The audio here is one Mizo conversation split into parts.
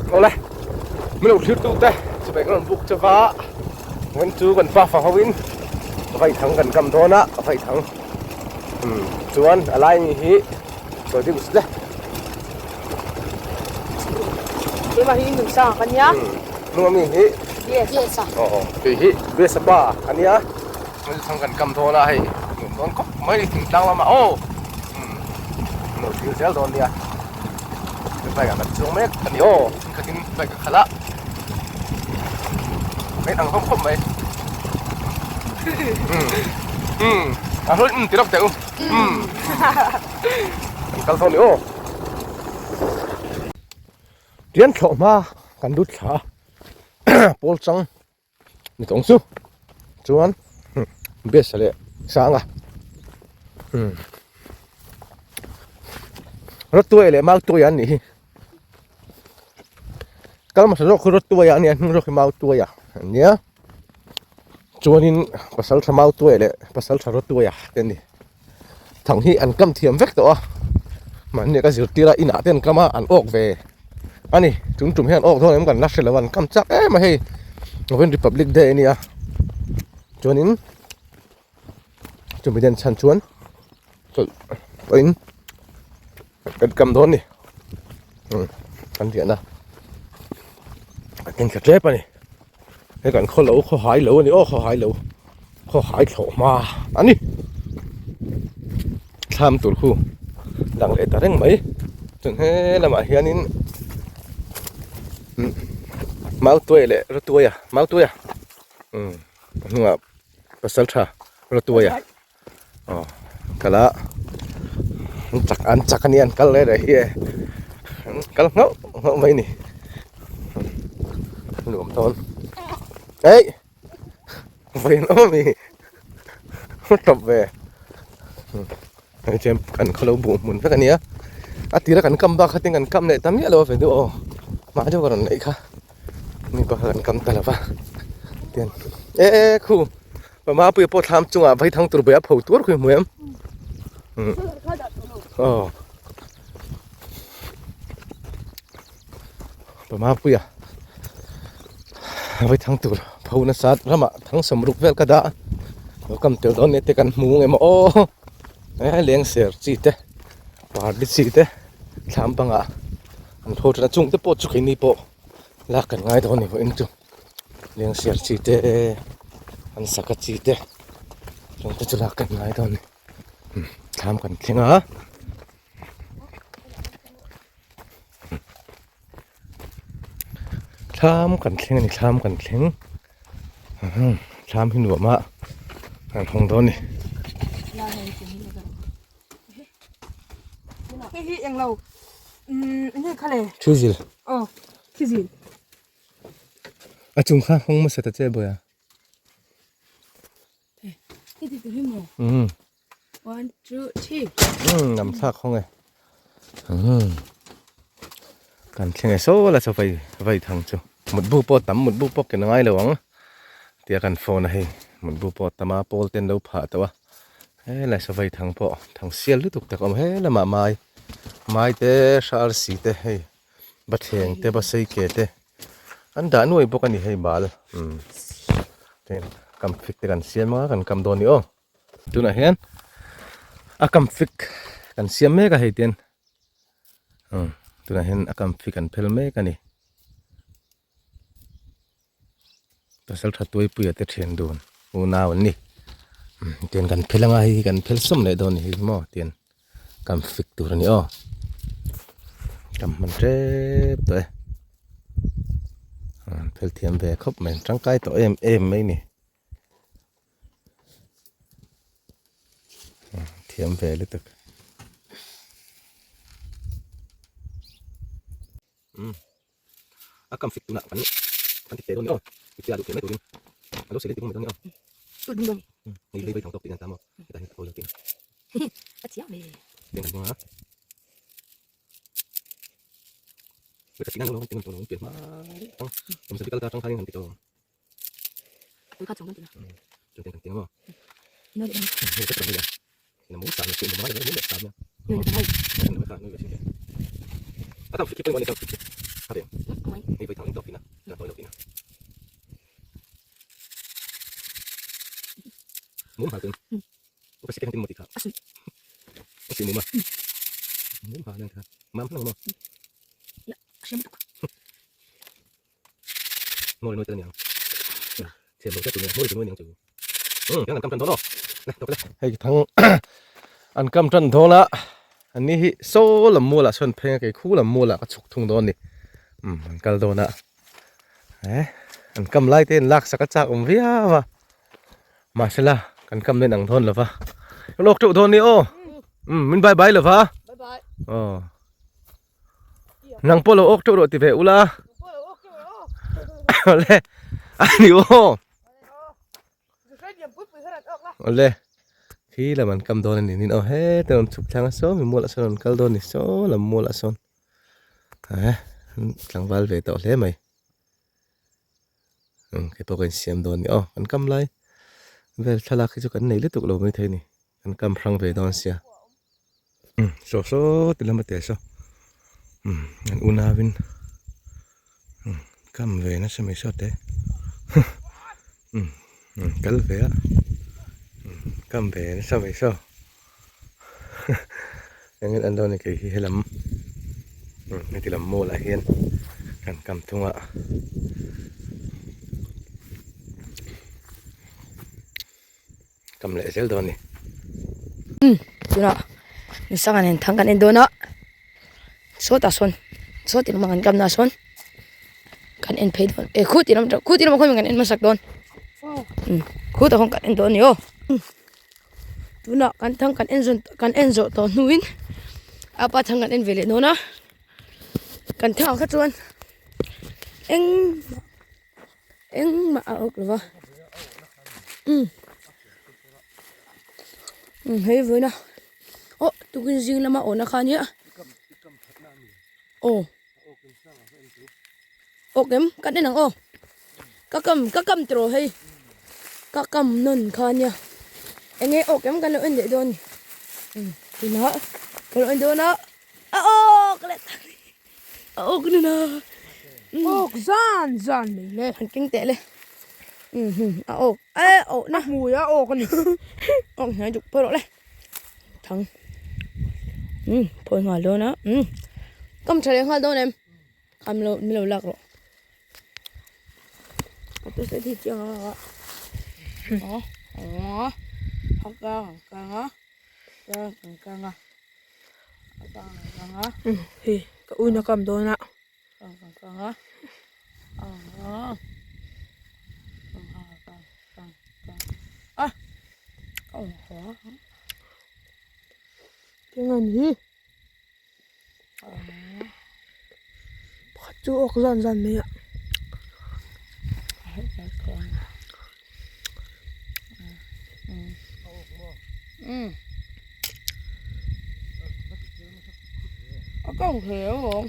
Awle, min lo thlir tute chibai ka rawn buk che va, vawiin chu kan pa fa hoin vaithang kan kam dawn a, vaithang umm chuan a lai mi hi sawi deuh zet e. Keimah hi Nunsanga ka nia. Hnunga mi hi Biasa. Aw kei hi Biasa pa a nia. Vaithang kan kam dawn a hei nuam dawn khawp mai a ni thingtlang lamah aw umm lo thlir zel dawn nia. Bike ah kan chuang mek a ni aw thenkhatin bike a khalh a a inang hlawm khawp mai umm umm a hlawih umm ti lawk teh u umm kan kal dawn a ni aw tian thlawh hma kan lut thla a pawl chang. Ni tawng chu chuan best leh sang a umm rawtuai leh mautuai an nih hi kal hmasa zawk hi rawtuai a nia hnung zawk hi mautuai a nia chuanin pasal tha mautuai leh pasal tha rawtuai a te an ni. Thang hi an kam thiam vek tawh a, mahni ka zirtir a inah te an kam a an awk ve a ni, tum tum hian awk dawn em kan la hre lo a an kam chak em a hei Vawiin Republic Day a nia chuanin chumi den chhan chuan chawlh pawhin kan kam dawn a ni kan riahna a keng thla tep a ni. Hei kan khaw lo khaw hai lo a ni aw khaw hai lo khaw hai thlawh hma a ni thlam tur khu lang leh ta reng mai chuan he lamah hianin mautuai leh rawtuaia mautuaia umm a hnungah pasal tha rawtuaia. Aw kal a an chak an chak a nia an kal reh reh hi e an kal nghauh nghauh mai a ni nuam dawn eih vawi an awm a mi a tawp ve hei chuan kan khawlo buh hmun vek a nia a tira kan kam bak kha tin kan kam leh ta miah lo a ve duh aw hma deuh ka rawn neih kha mi pakhat an kam ta lo va tian e e khu. Pamapuia pawh thlam chungah vaithang tur bai a pho tur khi hmu em aw Pamapuia vaithang tur pho nasa ramah thang sawmruk vel ka dah lo kam tel dawn nia te kan hmu ang em aw e leng ser chi te pardi chi te thlam pangah an pho thin a chung te pawh chu keini pawh lak kan ngai dawn a ni vawiin chu. Lengsiar chi te an saka chi te chung te chu lak kan ngai dawn a ni thlam kan thleng a thlam kan thleng a ni thlam kan thleng thlam hi nuam a kan hawng dawn a ni. Hei hi englo umm enge kha le Thizil aw thizil. A chung kha hawng hmasa ta che bawi a. Umm. One, two, three. Umm lam thlak hawng e. Umm. Kan thleng e saw la chaw vai vai thang chu. Mutbu pawh tam mutbu pawh ken a ngai lo ang. Tia kan phone a hei mutbu pawh tam a pawl ten lo phah tawh a. He lai saw vai thang pawh thang sial lutuk tak a awm he lamah mai mai te hrar si te hei. Bathleng te basei ke te an dah nuai bawk a ni hei bal umm kam fik te kan siam a kan kam dawn a ni aw tunah hian a kam fik kan siam mek a hei ten umm tunah hian a kam fik an phel mek a ni pasal tha tuaipuia te thian dun unau an ni tian kan phel anga hei hi kan phel sawm leh dawn a ni hei hi maw tian kan fik tur a ni aw kan hman tep tawh e an phel thiam ve khawp mai an tangkai tawh em em mai a ni thiam ve lutuk. A kam fik tunah kan kan ti teh dawn ni aw i tia duh theih mai turin a lo select ti mai dawn ni aw hei lei vai thang tawk tih nan ta maw hetah hian a kawi lo tih a chiang ve teng kan hmang a ka tih nan lo teng lo pian hma ang awm sa kal ta tang khanin han ti tawh tui kha chung kan ti na chung teng kan ti maw na le hei ka tawh ya na mu sa na ti mo mai le mu sa na na a tam fik ki pawimawh a ni tam fik. Hei thang an kam tan dawn a an ni hi saw lam mual ah sawn pheng a kei khu lam mual ah ka chhuk thung dawn a ni umm an kal dawn a eh an kam lai te in lak sak a chak awm viau a mahsela kan kam nen ang dawn lo va ka lawk teuh dawn a ni aw umm min bye bye lo va aw. Nang pawh lo awk teuh rawh ti ve ula. Awle. Ani aw. Awle. Khi lam an kam dawn ani nin aw he te rawn chhuk thlang a saw mi mual ah sawn rawn kal dawn ni saw lam mual ah sawn. Eh tlangval ve tawh hle mai. Kei pawh ka insiam dawn ni aw kan kam lai vel thlalak hi chu kan nei lutuk lo maithei ni. Kan kam hrang ve dawn sia. Umm saw saw ti lama teh saw umm an unauin umm kam ve nasa mai saw te umm an kal ve a umm kam ve nasa mai saw engin an dawn kei hi helam umm heti lam mall ah hian kan kam thung a. Kam leh zel dawn a ni. Umm tunah Sanga nen thang kan en dawn a sawtah sawn saw ti lamah kan kam na sawn kan en phei dawn eh khu ti lam khu ti lamah khawn kan en hmasak dawn umm khutah khawn kan en dawn a ni aw tunah kan thang kan en zawn kan en zawh tawh hnuin a pa thang kan en ve leh dawn a kan thangah kha chuan engmah. Engmah a awk lova umm umm hei vawiin a aw tukin zing lama awhna kha ania aw awk em kan en ang aw ka kam ka kam tiraw hei ka kam nawn kha ania enge awk em kan lo en leh dawn a ni umm tunah ka lo en dawn a a awk leh ta. A awk ni na. Awk zan zan mai le. Han keng teh le. A awk. E awk na. Hmui a awk a ni. Awk hnai duk pawh rawh le. Thang. Um phawi nghal dawn a. Um kam tha leh nghal dawn em. Kam lo mi lo lak rawh. A tu se thi chiang a. Aw aw. A kang a kang a. Kang a kang a. Hei ka uina kam dawn a. Keng an hi pakhat chu awk zan zan mai a. A kawng hle alawm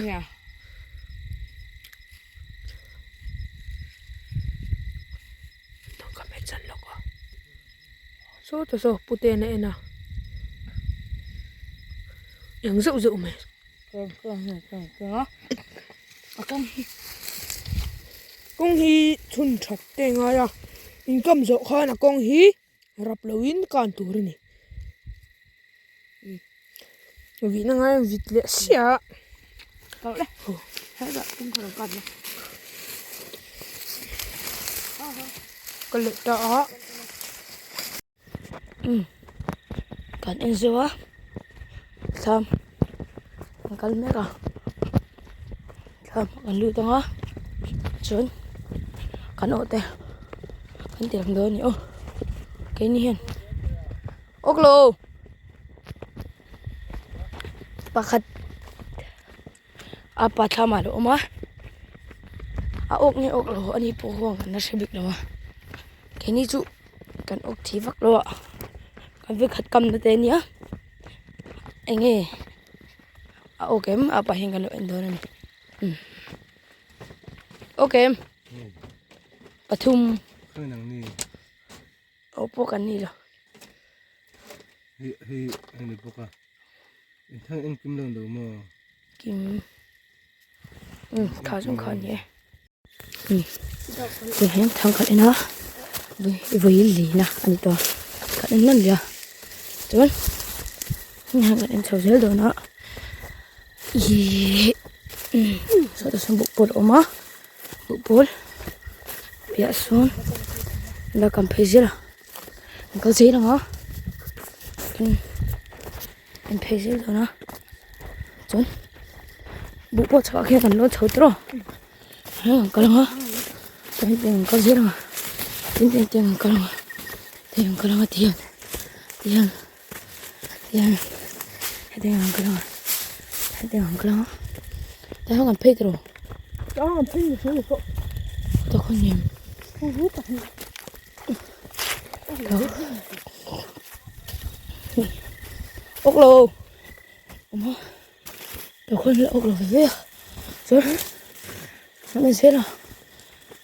nia. Ka hmet chan lawk a sawtah saw puten a en a eng zeuh zeuh mai. Kawng hi chhun that te a ngai a inkam zawh khan a kawng hi rap loin kan tur a ni vihna ngai a vit leh siah a. Ka let ta a. Kan en zeuh a thlam an kal mek a thlam an lut ang a chuan kan awh te kan ti ang dawn a ni aw keini hian awk lo pakhat a pa thlam ah a lo awm a a awk nge awk lo a ni pawh huang kan la hre bik lo a keini chu. Kan awk thei vak lo a kan vekhat kam na te ania enge a awk em a pah hian kan lo en dawn a ni umm awk em pathum awk pawh kan ni lo. Hei hei a ni bawk a inthang engkim lo lo maw. Kim umm kha zawng kha a ni e umm tah hian thang khat en a vawi lina a ni tawh a kan en nawn leh a chuan heng kan en chho zel dawn a ihh umm sawtah sawn bawkbawn a awm a bawkbawn piahah sawn la kan phei zel a an kal zel ang a tin. An phei zel dawn a chuan buh pawh chhuah khian kan lawn chho tawh a an kal ang a chuan hetiang an kal zel ang a tin tin tiang an kal ang a tiang an kal ang a tihian tihian tihian hetiang an kal ang a hetiang an kal ang a tihian an phei tawh Ốc lô Tao khôn là ốc lô về về Rồi Nó lên xe là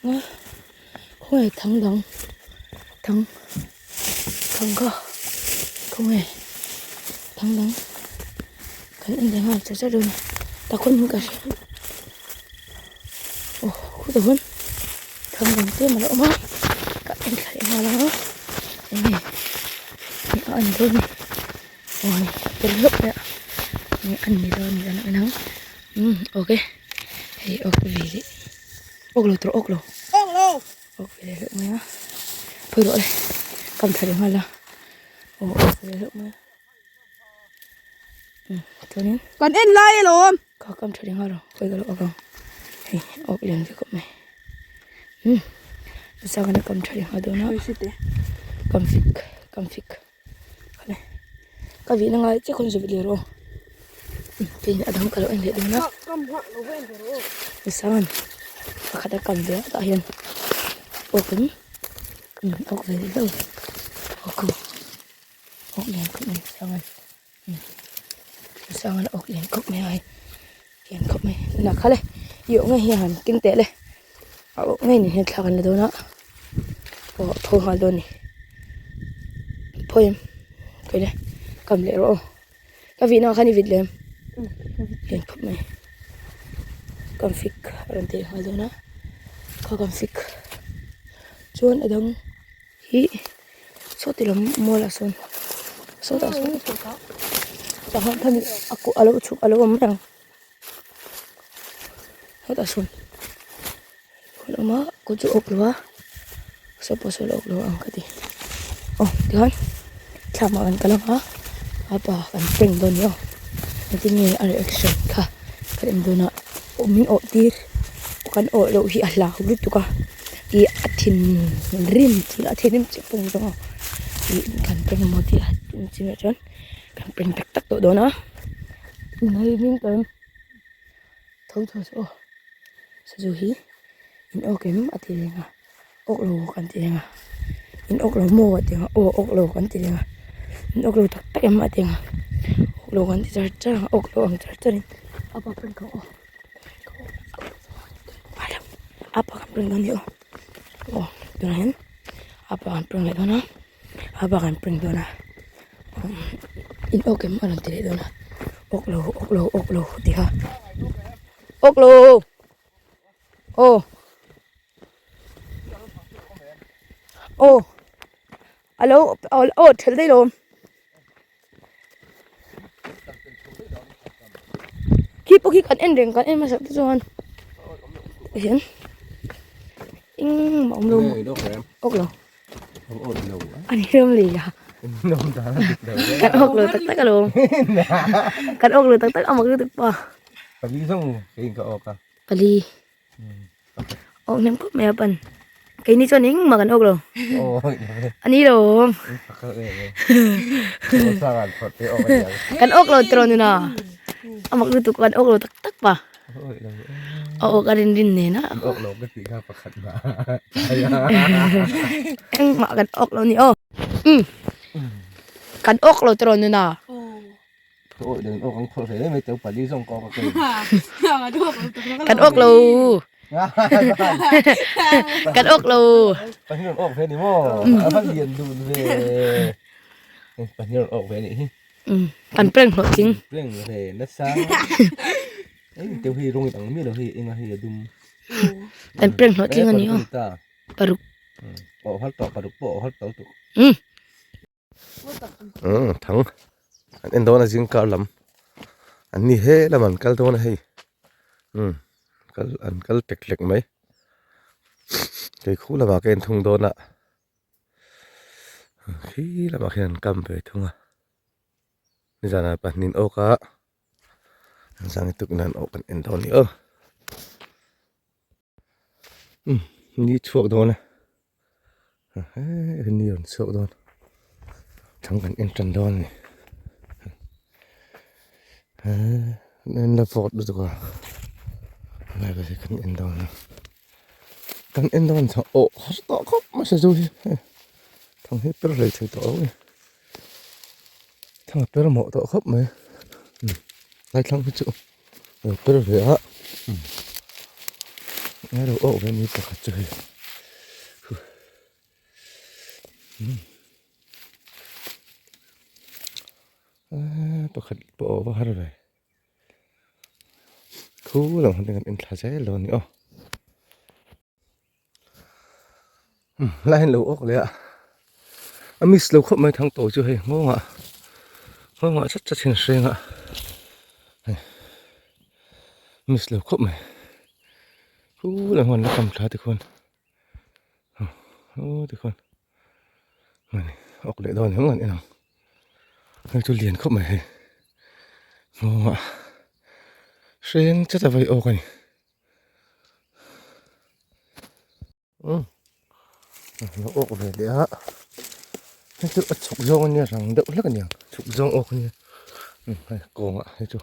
Nó Không hề thắng đắng Thắng Thắng cơ Không hề Thắng đắng Cái anh thấy ngay chắc chắc rồi Tao khôn cả Ồ, khu tao khôn Thang dang te a lo awm a ka en thla leh nghal a enge a an dawn ni aw hei tel hlauh mai a enge an ni dawn ni kan en ang umm ok hei awk ve leh awk lo tur awk lo awk ve leh hlauh mai a phawi rawh le kam thla leh nghal a aw awk ve leh hlauh mai a umm chuanin kan en lai alawm. Ka kam tha leh nghal ang khawi ka lo awk ang hei awk lian ve khawp mai umm nasa khan a kam tha leh nghal dawn a kam fik kam fik khawle ka vihna ngai chiah khawn zawih leh rawh aw tin a dang ka lo en leh dawn a nasa khan pakhat a kam ve a tah hian awk in awk ve leh hlauh awk awk lian khawp mai nasa khan. Sanghan awk lian khawp mai a hei lian khawp mai tunah kha le i awk ngei hi a han keng teh le a awk ngei nen hian thla kan la dawn a aw a pho nghal dawn a ni phawi em khawi le kam leh rawh aw ka vihna ah khan i vit lem lian khawp mai kam fik a rawn ti nghal dawn a kha kam fik chuan a dang. Hi saw ti lam mual ah sawn sawtah sawn tah khan khami a kawh alo chhuk alo awm mai ang sawtah sawn a awm a kawt chu a awk lo a saw pawh saw la awk lo ang ka ti aw tikhan thlam ah kan kal ang a apa kan prank dawn a ni aw engtin nge a reaction kha kan en dawn a aw min awh tir kan awh loh hi a hlau lutuk a. Ih a thin rim thil a thin rim chiah pawh ni dawn a ih kan peng emaw tih a chinah chuan kan peng tak tak tawh dawn a ngai hming tawh em tho tho chu aw sazu hi in awk em a ti reng a awk lo kan ti reng a in awk lo maw a ti ang a aw awk lo kan ti reng a in awk lo tak tak em a ti ang a awk lo kan ti char char ang a awk lo ang char char in a pa peng ka aw. Apa kan prank dawn ni aw aw tunah hian apa kan prank leh dawn a apa kan prank dawn a in awk em a rawn ti leh dawn a awk lo awk lo awk lo tih kha awk lo aw aw alo aw thelh daih lo awm. Khi pawh khi kan en reng kan en hmasa te chuan hian engmah awm lo awk lo a ni ram lei a kan awk lo tak tak alawm kan awk lo tak tak a mak lutuk pa pali. Awk hnem khawp mai a pan keini chuan engmah kan awk lo a ni lo kan awk lo tiraw nuna a mak lutuk kan awk lo tak tak pa a awk a rin rin nen a engmah kan awk lo ni aw kan awk lo tiraw nuna. Kan awk lo. Kan awk lo. Kan prank hlawhtling. Ei teu hei rawng in ang miah lo hei enga hei a dum. Kan prank hlawh tling a ni aw. Paruk. Aw har tawh paruk pawh aw har tawh lutuk. Umm thang an en dawn a zing kar lam an ni he lam an kal dawn a hei umm kal an kal tek hlek mai kei khu lamah ka en thung dawn a khi lamah khian an kam ve thung a nizanah pahnih awk a zan tuk nan awk an en dawn a ni aw umm ni chhuak dawn a. Hei ni rawn chhuak dawn thang kan en tan dawn a ni en la vawt lutuk a lai vel hi kan en dawn a kan en dawn chho aw har tawh khawp mai sazu hi hei thang hi per hlei thei tawh lo a ni thang a per mawh tawh khawp mai lai thlang hi chu a lo per ve a a lo awk ve a ni pakhat chu hei. Pakhat pawh a va har ve khu lam han kan en thla zel dawn a ni aw lai hian lo awk leh a a miss lo khawp mai thang tawh chu hei nghawngah nghawngah chat chat hian a hreng a hei miss lo khawp mai khu lam hian la kam thla tikhuan. Aw tikhuan mani awk leh dawn em an en ang hei chu lian khawp mai hei nghawngah hreng chat a vai awk a ni umm lo awk ve leh a hei chu a chhuk zawng a nia rang deuh hlek a niang chhuk zawng awk a nia hei kawngah hei chu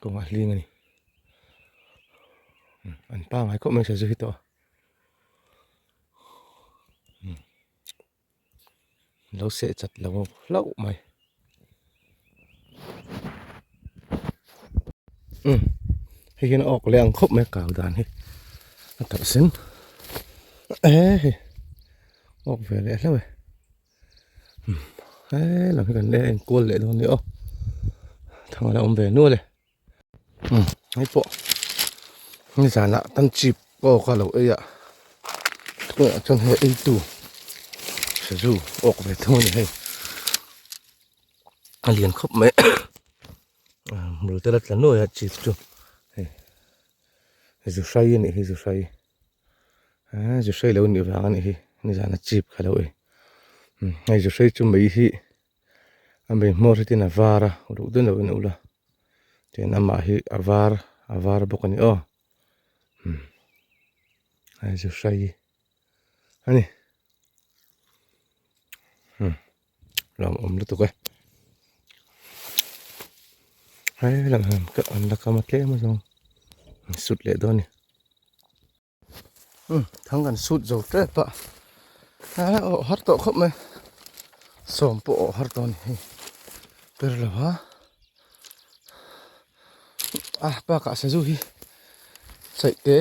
kawngah hling a ni an pangai khawp mai sazu hi tawh a. Lo seh chat lo hlauh mai umm hei hian a awk leh ang khawp mai kau dan hi a tarh sen e hei awk ve leh hlauh e umm he lam hi kan la enkual leh dawn a ni aw thang a la awm ve nual e. Umm hei pawh nizanah tan chip pawh ka lo ei a tunah chuan hei ei tu sazu awk ve thung a ni hei a lian khawp mai hmul te la tla nuai a chip chu hei zu hrai a nih hi zu hrai ah zu hrai lo nih vang a nih hi nizana chip kha lo ei hei zu hrai chu mai hi a mei hmawr hi tin a var a uluk deuh deuh in a ul a. Tin amah hi a var a var bawk a ni aw umm hei chu hrai a ni umm lawmawm lutuk e hei lang hian ka an la kam a tlem a zawng an sut leh dawn a ni. Umm thang kan sut zo tep a a awh har tawh khawp mai sawm pawh awh har tawh a ni hei ber lo a a bakah sazu hi chaih te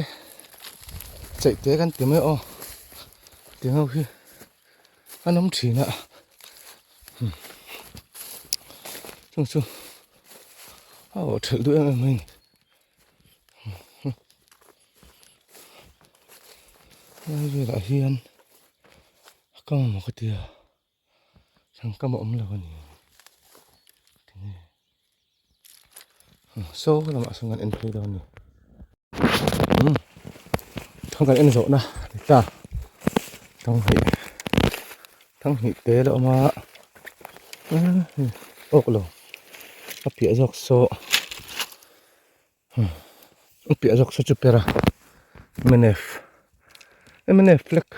chaih te kan ti mai aw ti ho hi an awm thin a umm chung chu a awh thelh duh em em mai a ni. Lai velah hian a kam emaw ka tia thlan kam a awm lo a ni tinge saw lamah sawn kan en phei dawn a ni umm thang kan en zawhna a ni ta thanghnih thanghnih te la awm a awk lo a piah zawk saw. A piah zawk saw chu per a mnf mnf flag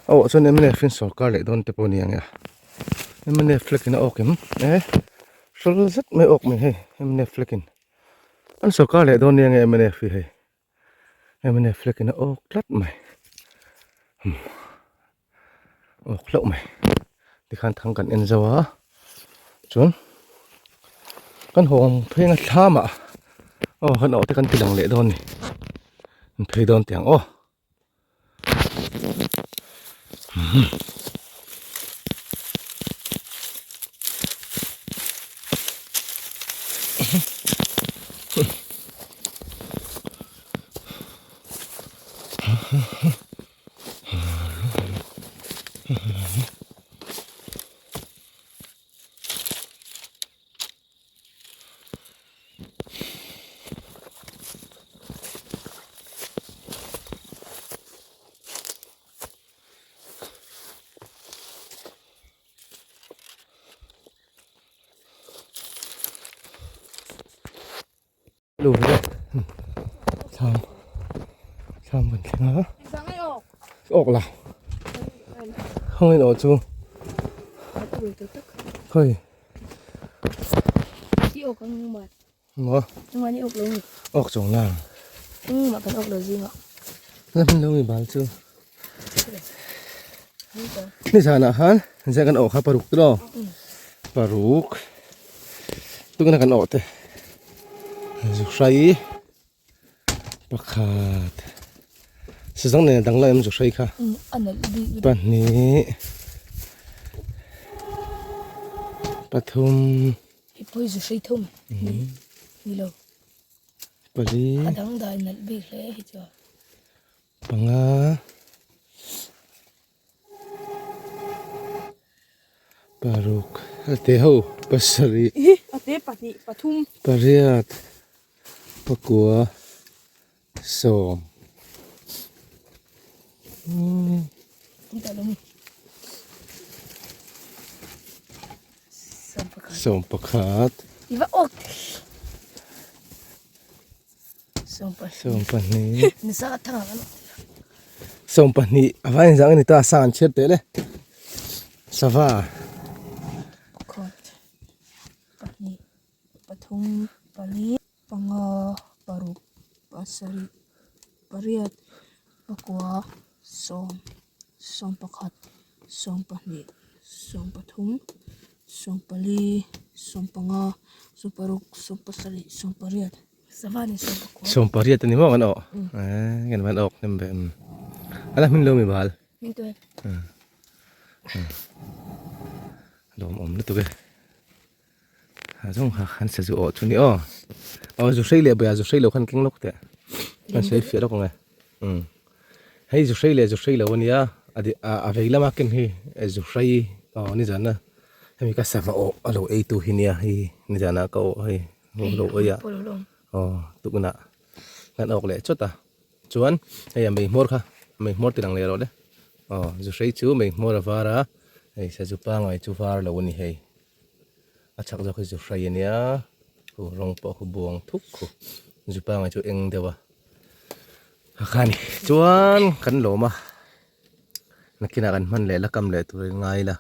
a awh chuan mnf in sawrkar leh dawn te pawh a ni ang e a mnf flag in a awk em e hrawl zet mai a awk mai hei mnf flag in an sawrkar leh dawn nia nge mnf hi hei mnf flag in a awk tlat mai awk hlauh mai tikhan thang kan en zo a chuan kan hawng pheng a thlam ah aw kan awh te kan ti lang leh dawn a ni an phei dawn teh ang aw. Lo ve thlam thlam kan thleng a awk la không in awh chu khawi maw awk chung lang la hmun lo mi bal chu nizanah khan zan kan awh kha paruk tiraw paruk tuna kan awh te zu hrai pakhat sazang nen a dang lai em zu hrai kha pahnih pathum pali panga paruk a te ho pasarih Ih a te pahnih pathum pariat pakua sawm sawm pakhat Sawmpahnih sawmpahnih a vai zang a ni ta sa an chhiat teh le sava pakhat pahnih pathum pali panga paruk pasarih pariat pakua sawm sawmpakhat sawmpahnih sawmpathum sawmpali sawmpanga sawmparuk sawmpasarih sawmpariat. Sawmpariat a ni maw kan awh eh kan van awk hnem ve em ala hmin lo mi bal lawm awm lutuk e a zawng kha khan sazu awh chu ni aw aw zu hrei leh bawih a zu hrei lo khan keng lawk teh kan sawi fiah lawk ang e umm hei zu hrei leh zu hrei lo a nia a vei lama ken hi zu hrei aw nizan a hemi ka sava awh a lo ei tu hi nia hei nizan ah ka awh hei. Lo awih a aw tukna kan awk leh chawt a chuan hei a mei hmawr kha mei hmawr ti lang leh rawh le aw zu hrei chu mei hmawr a var a hei sazu pangai chu var lo a ni hei a chhak zawk hi zu hrei a nia khu rawng pawh khu buang thuk khu zu pangai chu eng deuh a a kha a ni chuan kan lawm a nakinah kan hman leh la kam leh tur in ngai ila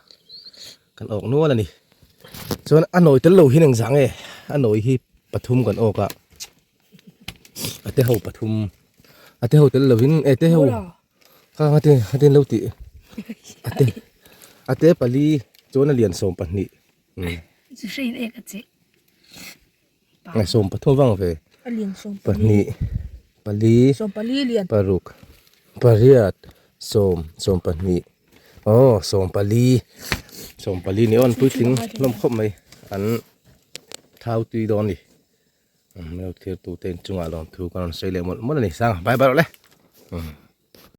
kan awk nual a ni chuan a nawi tel lo hi eng zah nge a nawi hi pathum kan awk a a te ho pathum a te ho tel lovin e te ho kha kha te kha te lo tih a te a te pali chuan a lian 12 Sawm pathum vang ve. Pahnih, pali, paruk, pariat, sawm, sawm pahnih. Aw sawm pali, sawm pali ni aw an puitling hlawm khawp mai. An thau tui dawn a ni. Hmel thlir tute inchungah lawmthu ka rawn sawi leh mawlh mawlh a ni. Sang, bye bye rawh le.